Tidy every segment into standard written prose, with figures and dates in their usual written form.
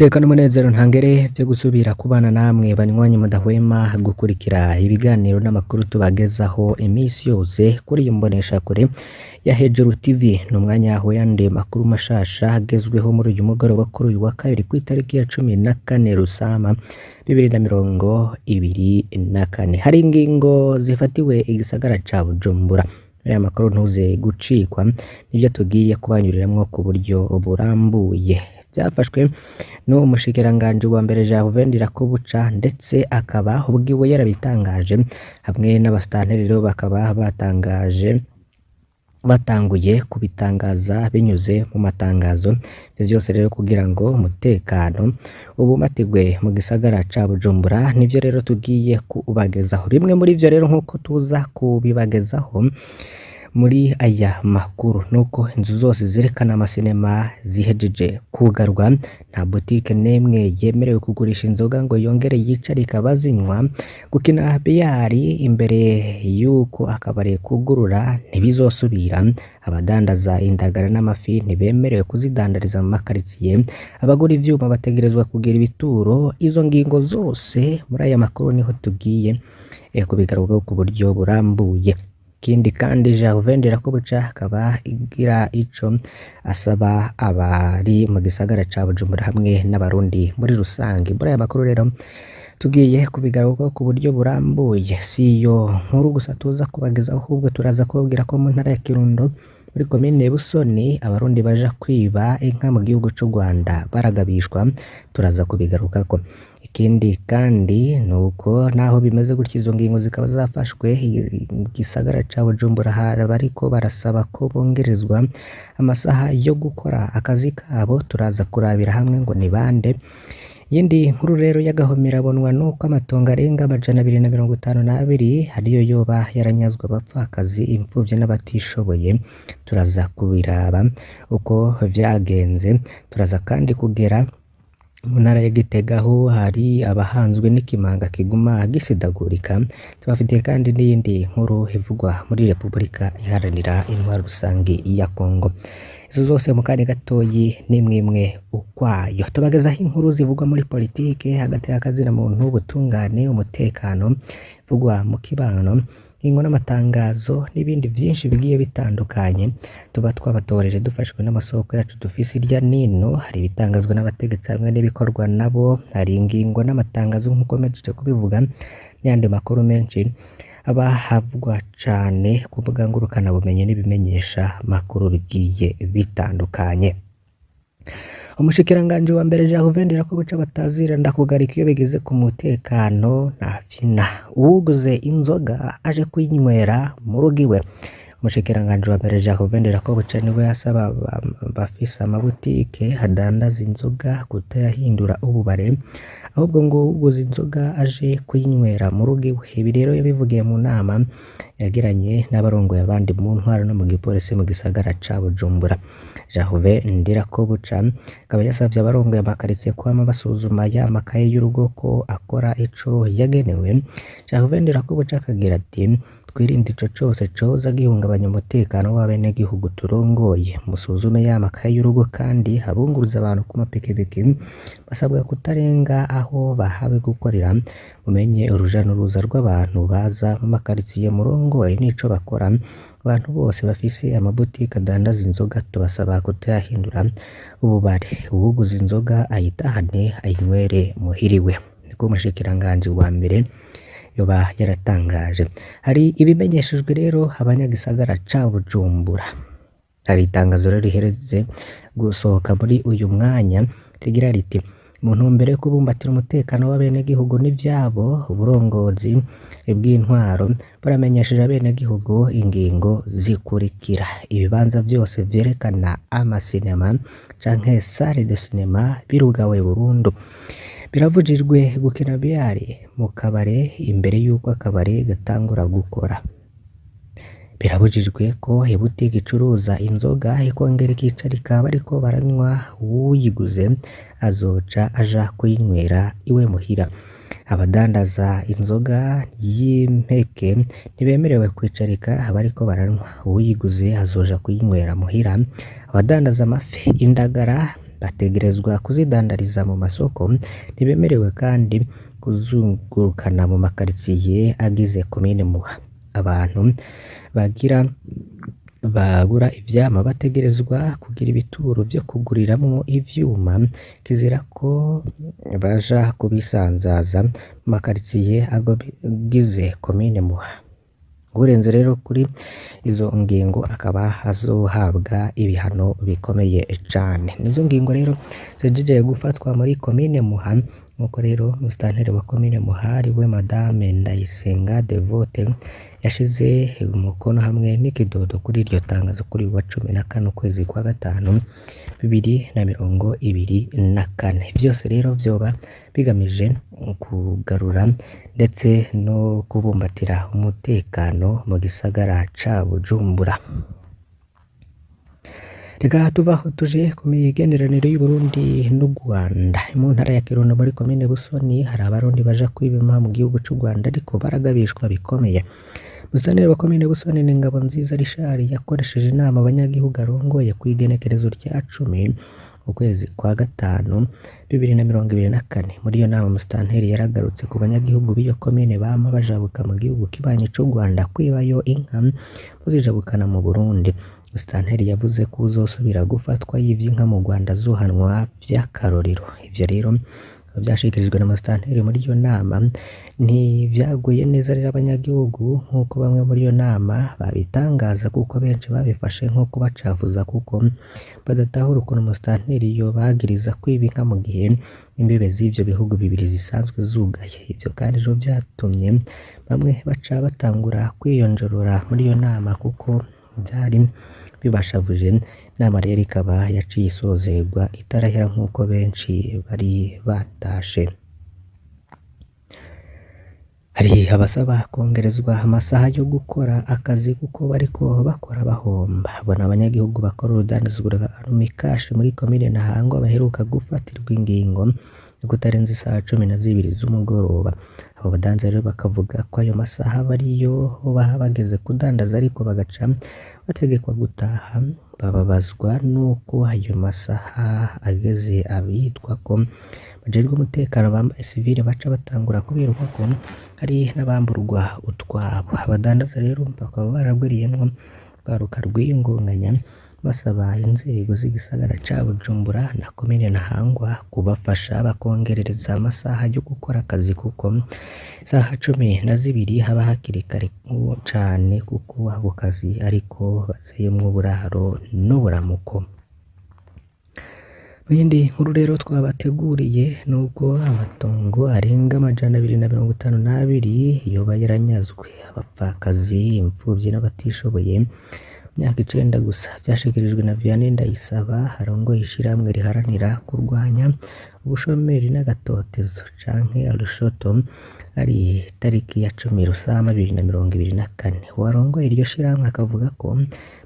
Iteka n'umunezero ntangere vyo gusubira kubana namwe banywanyi mudahwema gukurikira ibiganiro n'amakuru tubagezaho imisi yose kuri iyi mboneshakure ya Hejuru TV. Ni umwanya w'ayandi makuru mashasha agezweho muri uyu mugoroba kuri uyu wa kabiri kw'itariki ya 14 Rusama 2024. Hari ingingo zifatiwe igisagara ca Bujumbura. Muri aya makuru ntuze gucikwa nivyo tugiye kubanyuriramwo ku buryo burambuye. Vyafashwe n'uwo mushikiranganji wa mbere Gervais Ndirakobuca, ndetse akaba ubwiwe yarabitangaje hamwe n'abasitanteri rero bakaba batangaje batanguye kubitangaza binyuze mu matangazo. Ivyo vyose rero kugira ngo umutekano ubumatigwe mu gisagara ca Bujumbura, nivyo rero tugiye kubagezaho. Bimwe muri ivyo rero nk'uko tuza kubibagezaho muri aya makuru nuko inzu zose zerekana amasinema zihejeje kugarwa, nta butike n'imwe yemerewe kugurisha inzoga ngo yongere yicarike abazinywa, gukina biyari imbere y'uko akabare kugurura ntibizosubira, abadandaza indagara n'amafi ntibemerewe kuzidandariza mu makaritsiye, abagura ivyuma bategerezwa kugira ibituro. Izo ngingo zose muri aya makuru niho tugiye kubigarukaho ku buryo burambuye. Ikindi kandi Gervais Ndirakobuca akaba igira ico asaba abari mu gisagara ca Bujumbura hamwe n'abarundi muri rusange. Muri aya makuru rero tugiye kubigarukaho ku buryo burambuye. Si iyo nkuru gusa tuza kubagezaho, ahubwo turaza kubabwira ko mu ntara ya Kirundo muri komine Busoni abarundi baja kwiba inka mu gihugu c'u Rwanda baragabishwa, turaza kubigarukako. Ikindi kandi nuko naho bimeze gutyo izo ngingo zikaba zafashwe, igisagara ca Bujumbura hari abariko barasaba ko bongerezwa amasaha yo gukora akazi kabo, turaza kurabira hamwe ngo ni bande. Iyindi nkuru rero y'agahomerabonwa nuko amatongo arenga 252 ariyo yoba yaranyazwe abapfakazi, impfuvyi n'abatishoboye, turaza kubiraba uko vyagenze. Turaza kandi kugera mu ntara ya Gitega aho hari abahanzwe n'ikimanga kiguma gisidagurika. Tubafitiye kandi n'iyindi nkuru ivugwa muri Repubulika Iharanira Intwaro Rusangi ya Kongo. Izo zose mu kanya gatoyi n'imwimwe ukwayo. Tubagezaho inkuru zivugwa muri politike, hagati y'akazina muntu, ubutungane, umutekano, ivugwa mu kibano, ingingo n'amatangazo n'ibindi vyinshi bigiye bitandukanye tuba twabatoreje dufashwe n'amasoko yacu dufise irya nino. Hari ibitangazwa n'abategetsi hamwe n'ibikorwa nabo, hari ingingo n'amatangazo nk'uko mpejeje kubivuga, n'ayandi makuru menshi aba havugwa cane ku mbuga ngurukanabumenyi n'ibimenyesha makuru bigiye bitandukanye. Umushikiranganji wa mbere Gervais Ndirakobuca batazira ndakugarika iyo bigeze ku mutekano ntafyina. Uwuguze inzoga aje kuyinywera mu rugo iwe. Umushikiranganji wa mbere Gervais Ndirakobuca niwe asaba abafise amabutike adandaza inzoga kutayahindura ububare, ahubwo ngo uwuguze inzoga aje kuyinywera mu rugo iwe. Ibi rero yabivugiye mu nama yagiranye n'abarongoye abandi mu ntwaro no mu gipolisi mu gisagara ca Bujumbura. Gervais Ndirakobuca akaba yasavye abarongoye amakaritsiye kwama basuzuma ya makaye y'urugo ko akora ico yagenewe. Gervais Ndirakobuca akagira ati: twirinde ico cose coza gihungabanya umutekano w'abenegihugu turongoye, musuzume ya makaye y'urugo kandi abunguruza abantu ku mapikipiki basabwa kutarenga aho bahawe gukorera, mumenye uruja n'uruza rw'abantu baza mu makaritsiye murongoye n'ico bakora. Abantu bose bafise amabutike adandaza inzoga tubasaba kutayahindura ububare, uwuguze inzoga ayitahane ayinywere muhiriwe. Niko umushikiranganji wa mbere yoba yaratangaje. Hari ibimenyeshejwe rero abanyagisagara ca Bujumbura. Hari itangazo rero rihereze gusohoka muri uyu mwanya rigira riti: mu ntumbero yo kubumbatira umutekano w'abenegihugu n'ivyabo, uburongozi bw'intwaro buramenyesheje abenegihugu ingingo zikurikira: ibibanza vyose vyerekana amasinema canke salle de cinéma birugawe burundu, biravujijwe gukina biyari mu kabare imbere y'uko akabare gatangura gukora, birabujijwe ko ibutike icuruza inzoga ikongera ikicarika bariko baranywa, uwuyiguze azoca aja kuyinywera iwe muhira. Abadandaza inzoga y'impeke ntibemerewe kwicarika bariko baranywa, uwuyiguze azoja kuyinywera muhira. Abadandaza amafi, indagara Bategerezwa kuzidandariza mu masoko, ntibemerewe kandi kuzungurukana mu makaritsiye agize komine Muha. Abantu bagira bagura ivyamwa bategerezwa kugira ibituro vyo kuguriramwo ivyuma, kizira ko baja kubisanzaza mu makaritsiye agize komine Muha. Uwurenze rero kuri izo ngingo akaba azohabwa ibihano bikomeye cane. Nizo ngingo rero zihejeje gufatwa muri komine Muha, nkuko rero musitanteri wa komine Muha ariwe Madame Ndayisenga Devote yashize umukono hamwe n'ikidodo kuri iryo tangazo kuri uyu wa 14 ukwezi kwa gatanu 2024. Vyose rero vyoba bigamije kugarura ndetse no kubumbatira umutekano mu gisagara ca Bujumbura. Reka tuve aho tuje ku migenderanire y'Uburundi n'u Rwanda. Mu ntara ya Kirundo muri komine Busoni hari abarundi baja kwibima mu gihugu c'u Rwanda ariko baragabishwa bikomeye. Musitanteri wa komine Busoni ni Ngabonziza Richard yakoresheje inama abanyagihugu arongoye kw'igenekerezo rya 10 ukwezi kwa gatanu 2024. Muri iyo nama musitanteri yaragarutse ku banyagihugu b'iyo komine bama bajabuka mu gihugu kibanyi c'u Rwanda kwibayo inka bazijabukana mu Burundi. Musitanteri yavuze ko uwuzosubira gufatwa yivye inka mu Rwanda azohanwa vy'akarorero. Ivyo rero vyashikirijwe na musitanteri muri iyo nama ntivyaguye neza rero abanyagihugu nk'uko bamwe muri iyo nama babitangaza, kuko benshi babifashe nko kubacafuza kuko badatahura ukuntu musitanteri yobagiriza kwiba inka mu gihe imbibe z'ivyo bihugu bibiri zisanzwe zugaye. Ivyo kandi rero vyatumye bamwe baca batangura kwiyonjorora muri iyo nama kuko vyari bibashavuje. Inama rero ikaba yaciye isozerwa itarahera nk'uko benshi bari batashe. Hari abasaba kongerezwa amasaha yo gukora akazi kuko bariko bakora bahomba. Abo ni abanyagihugu bakora urudandazwa rwa Rumikashi muri komine Ntahangwa baheruka gufatirwa ingingo yo kutarenza isaha 12 z'umugoroba. Abo badandaza rero bakavuga ko ayo masaha aba ariyo baba bageze kudandaza ariko bagaca bategekwa gutaha. Bababazwa n'uko ayo masaha ageze abitwa ko bajejwe umutekano bambaye sivile baca batangura kubirukako, hari n'abamburwa utwabo. Abadandaza rero bakaba baragwiriyemwo urwaruka rwiyungunganya basaba inzego z'igisagara ca Bujumbura na komine Ntahangwa kubafasha bakongerereza amasaha yo gukora akazi kuko isaha 12 haba hakiri kare cane kuko ako kazi ariko bazeyemwo uburaro n'uburamuko. Mu yindi nkuru rero twabateguriye nuko amatongo arenga 252 yoba yaranyazwe abapfakazi, impfuvyi n'abatishoboye mu myaka 9 gusa. Vyashikirijwe na Vianney Ndayisaba arongoye ishirahamwe riharanira kurwanya ubushomeri n'agatotezo canke Arushoto, ari itariki ya 10 Rusama 2024. Uwarongoye iryo shirahamwe akavuga ko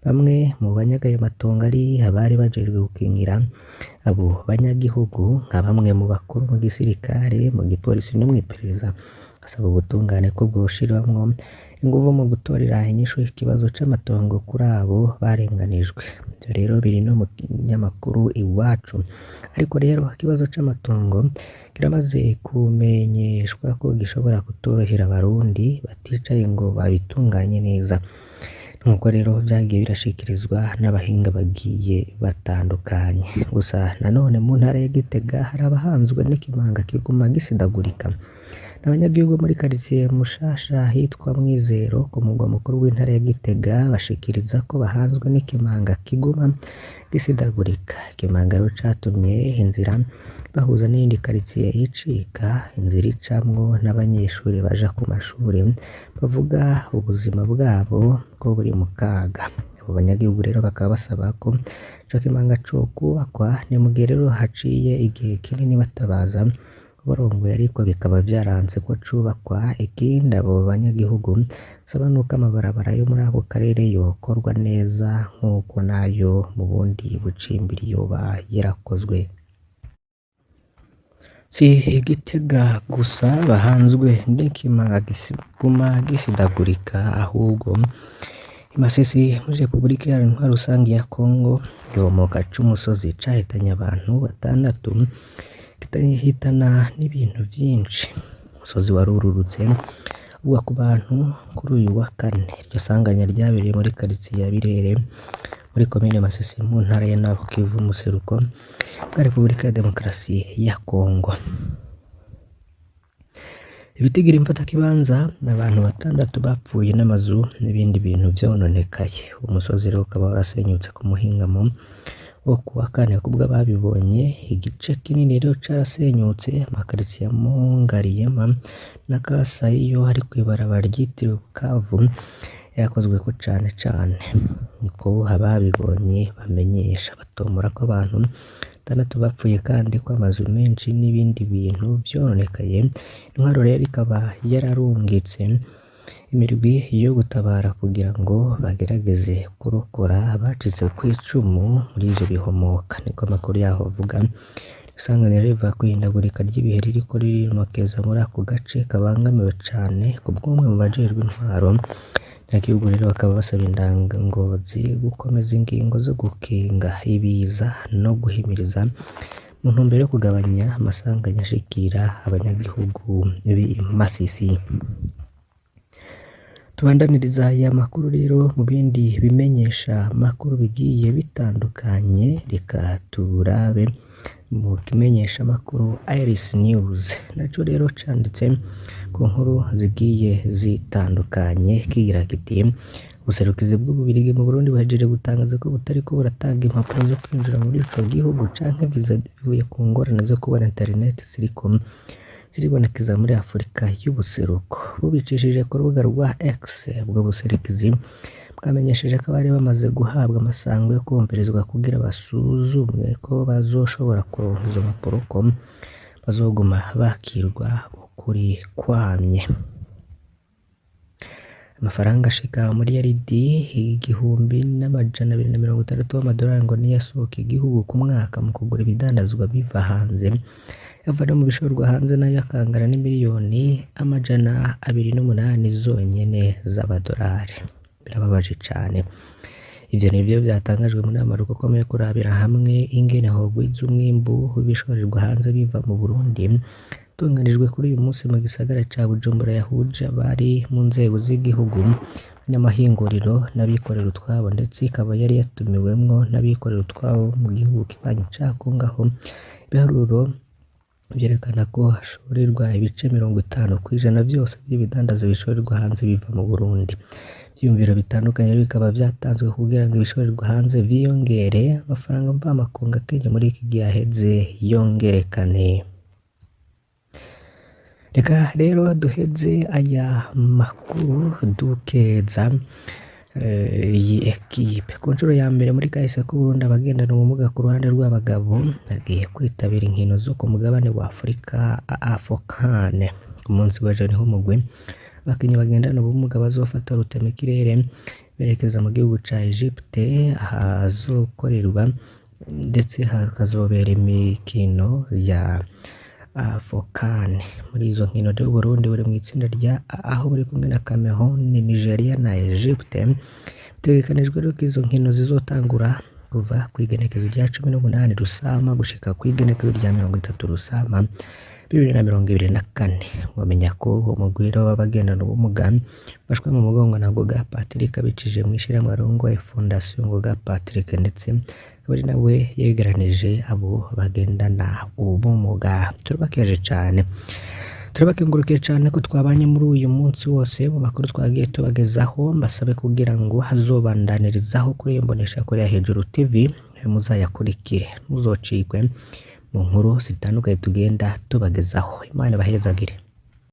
bamwe mu banyaga ayo matongo ari abari bajejwe gukingira abo banyagihugu nka bamwe mu bakuru mu gisirikare, mu gipolisi no mw'iperereza. Asaba ubutungane ko bwoshiramwo inguvu mu gutorera inyishu ikibazo c'amatongo kuri abo barenganijwe. Ivyo rero biri no mu kinyamakuru Iwacu. Ariko rero ikibazo c'amatongo kiramaze kumenyeshwa ko gishobora kutorohera abarundi baticaye ngo babitunganye neza. Nkuko rero vyagiye birashikirizwa n'abahinga bagiye batandukanye. Gusa nanone mu ntara ya Gitega hari abahanzwe n'ikimanga kiguma gisidagurika. Abanyagihugu muri karitiye Mushasha ahitwa Mwizero ku mugwa mukuru w'intara ya Gitega bashikiriza ko bahanzwe n'ikimanga kiguma gisidagurika. Ikimanga rero catumye inzira bahuza n'iyindi karitiye icika, inzira icamwo n'abanyeshuri baja ku mashure bavuga ubuzima bwabo ko buri mu kaga. Abo banyagihugu rero bakaba basaba ko ico kimanga cokubakwa, ni mu gihe rero haciye igihe kinini batabaza ubarongoye ariko bikaba vyaranse ko cubakwa. Ikindi abo banyagihugu basaba nuko amabarabara yo muri ako karere yokorwa neza nk'uko nayo mu bundi bucimbiri yoba yarakozwe. Si i Gitega gusa bahanzwe n'ikimanga kiguma gisidagurika, ahubwo I Masisi muri Repubulika Iharanira Intwaro Rusangi ya Kongo, igihomoka c'umusozi cahitanye abantu batandatu kigahitana n'ibintu vyinshi. Umusozi warururutse ugwa ku bantu kuri uyu wa kane. Iryo sanganya ryabereye muri karitiye ya Birere muri komine Masisi mu ntara ya Nord Kivu mu buseruko bwa Repubulika ya Demokarasi ya Kongo. Ibitigira imfatakibanza abantu batandatu bapfuye n'amazu n'ibindi bintu vyononekaye. Uwo musozi rero ukaba warasenyutse ku muhingamo wo kuwa kane kubw'ababibonye. Igice kinini rero carasenyutse, amakaritsiye ya Mungariyema na Kasayiyo ari kw'ibarabara ryitiriwe Bukavu yarakozweko cane cane. Niko ababibonye bamenyesha, batomora ko abantu batandatu bapfuye kandi ko amazu menshi n'ibindi bintu vyononekaye. Intwaro rero ikaba yararungitse imirwi yo gutabara kugira ngo bagerageze kurokora abacitse kw'icumu muri ivyo bihomoka, niko amakuru yaho avuga. Isanganya riva kw'ihindagurika ry'ibihe ririko ririmokeza muri ako gace kabangamiwe cane kubw'umwe mu bajejwe intwaro. Abanyagihugu rero bakaba basaba indongozi gukomeza ingingo zo gukinga ibiza no guhimiriza mu ntumbero yo kugabanya amasanganya ashikira abanyagihugu b'i Masisi. Tubandaniriza aya makuru rero mu bindi bimenyesha makuru bigiye bitandukanye, reka turabe mu kimenyesha makuru Iris News naco rero canditse ku nkuru zigiye zitandukanye kigira kiti: Ubuserukizi bw'Ububirigi mu Burundi buhejeje gutangaza ko butariko buratanga impapuro zo kwinjira muri ico gihugu canke viza bivuye ku ngorane zo kubona internet ziriko ziribonekeza muri Afrika y'ubuseruko. Bubicishije ku rubuga rwa X, ubwo buserukizi bwamenyesheje ko abari bamaze guhabwa amasango yo kwumvirizwa kugira basuzumwe ko bazoshobora kuronka izo mpapuro ko bazoguma bakirwa ukuri kwamye. Amafaranga ashika umuriyaridi 1260 w'amadolari ngo niyo asohoka igihugu ku mwaka mu kugura ibidandazwa biva hanze, yava no mu bishorwa hanze nayo akangana n'imiliyoni 208 zonyene z'amadolari. Birababaje cane. Ivyo nivyo vyatangajwe mu nama rukokoma yo kurabira hamwe ingene hogwiza umwimbu w'ibishorerwa hanze biva mu Burundi, itunganijwe kuri uyu munsi mu gisagara ca Bujumbura, yahuje abari mu nzego z'igihugu, abanyamahinguriro n'abikorera utwabo, ndetse ikaba yari yatumiwemwo n'abikorera utwabo mu gihugu kibanyi ca Congo, aho ibiharuro vyerekana ko hashorerwa ibice 50% vyose vy'ibidandaza bishorerwa hanze biva mu Burundi. Ivyiyumviro bitandukanye bikaba vyatanzwe kugira ngo ibishorerwa hanze vyiyongere, amafaranga mvamakungu akenye muri iki gihe aheze yongerekane. Reka rero duheze aya makuru dukeza iyi ekipe. Ku nshuro ya mbere muri kahise k'Uburundi, abagendana ubumuga ku ruhande rw'abagabo bagiye kwitabira inkino zo ku mugabane wa Afrika AFCON. Ku munsi w'ejo niho umugwi abakinyi bagendana ubumuga bazofata rutemikirere berekeza mu gihugu ca Egypte, ahazokorerwa ndetse hakazobera imikino ya AFCON. Muri izo nkino rero Uburundi buri mw'itsinda rya A aho buri kumwe na Cameroon, Nigeria na Egypte. Bitegekanijwe rero ko izo nkino zizotangura kuva kw'igenekerezo rya 18 Rusama gushika kw'igenekerezo rya 30 Rusama 2024. Mwomenya ko umugwi rero w'abagendana ubumuga ufashwe mu mugongo na Ngoga Patrick abicishije mw'ishirahamwe arongoye Fondation Ngoga Patrick, ndetse akaba ari nawe yegeranije abo bagendana ubumuga. Turabakeje cane, turabakengurukiye cane ko twabanye muri uyu munsi wose mu makuru twagiye tubagezaho. Mbasabe kugira ngo hazobandanirizaho kuri iyo mboneshakure ya Hejuru TV, muzayakurikire ntuzocikwe mu nkuru zitandukanye tugenda tubagezaho. Imana ibahezagire.